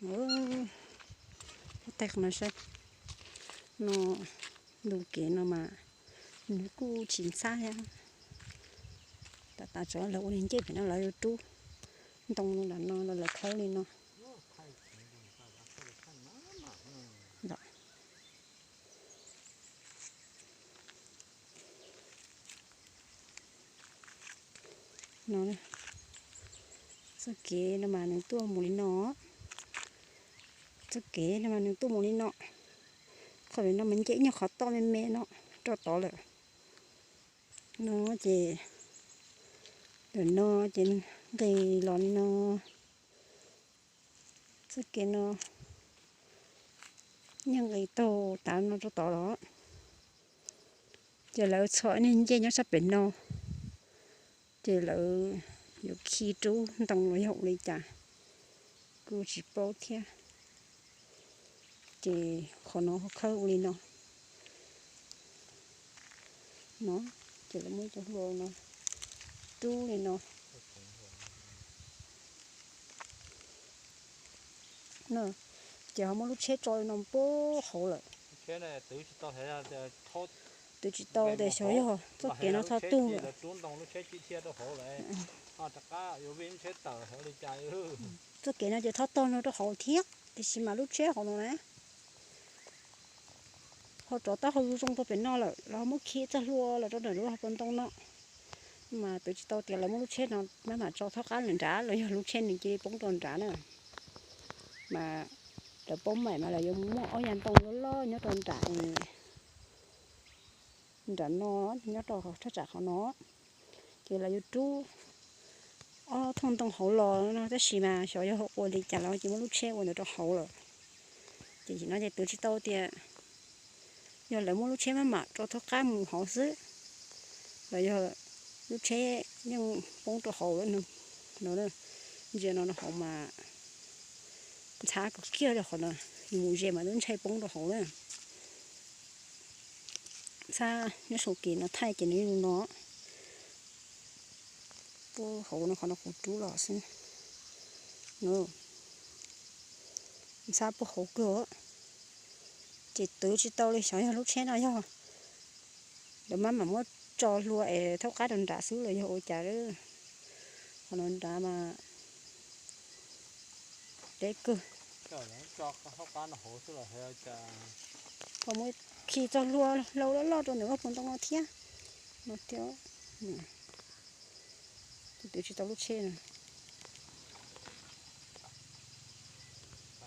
Ub, tais qhov no saib, no, ntu kev no mas nws kuj tsis ntxhab thiab. Tam tas tsov lawv ua li ncej pem no lawv yuav rub ntoo nram no los lawv khawb li no. No, txoj kev no mas nws tuaj mus li no. Txoj kev no mas nws tuaj mus li no. Qhov no mas nce ib nyuag qhov toj me me no rau tod lawm. No ces ntawm no ces nqis los li no. Txoj kev no yeej nqis taug tav no rau tod los. Ces lawv txhom ib niag ncej nyob sab pem no, ces lawv yuav khi rub ntoo los yog ua li cas kuj tsis paub thiab. Ces qhov no ho khawb ua li no. No, ces lawv muab cov hlua no rub li no. Ces ho muab lub tsheb tso li no puag hauv lawm. Twv tsis tau tias xyov yog txoj kev no txhob tuag lawm. Txoj kev no ces txhob tuag no rau hauv thiab, tiam sis mas lub tsheb hauv no na, ho rov taub hau zoo rau pem no lawm, los muab khi txoj hlua los rau ntawm lub hauv paus ntoo no. Mas twv tsis tau tias lawv muab lub tsheb no maj mam tso thaub qab nram nrad los yog lub tsheb nws cia li poob rau nrad na. Mas lawv paub maim mas lawv yuav muaj ob yav ntoo loj loj nyob rau nram, nram no, nyob rau thaj tsam qhov no. Ces lawv yuav rub ob thooj ntoo hauv los no, tab sis mas xyov yog ua li cas lawv cia muab lub tsheb ua ntawd rau hauv lawm. Ces no ces twv tsis tau tias yog lawv muab lub tsheb maj mam rau thaub qab mus hauv xwb, los yog lub tsheb yeej poob rau hauv lawm no. Ntsia no hauv mas ntxhab kawg kiag li qhov no, yus mus ze mas twb ntshai poob rau hauv na. Ntxhab nyob saum kev no thaij ces nws li no. Puag hauv no qhov no kuv rub los xwb. Ntxhab puag hauv kawg. Ces twv tsis tau li xyov yog lub tsheb no yog lawv maj mam muab tso hlua es thaub qab rau nram xwb los yog ua cas. Qhov no nrad mas deb kawg. Ho muab khi txoj hlua hlau loj loj rau ntawm lub hauv paus ntoo no thiab. No thiab, twv tsis tau lub tsheb.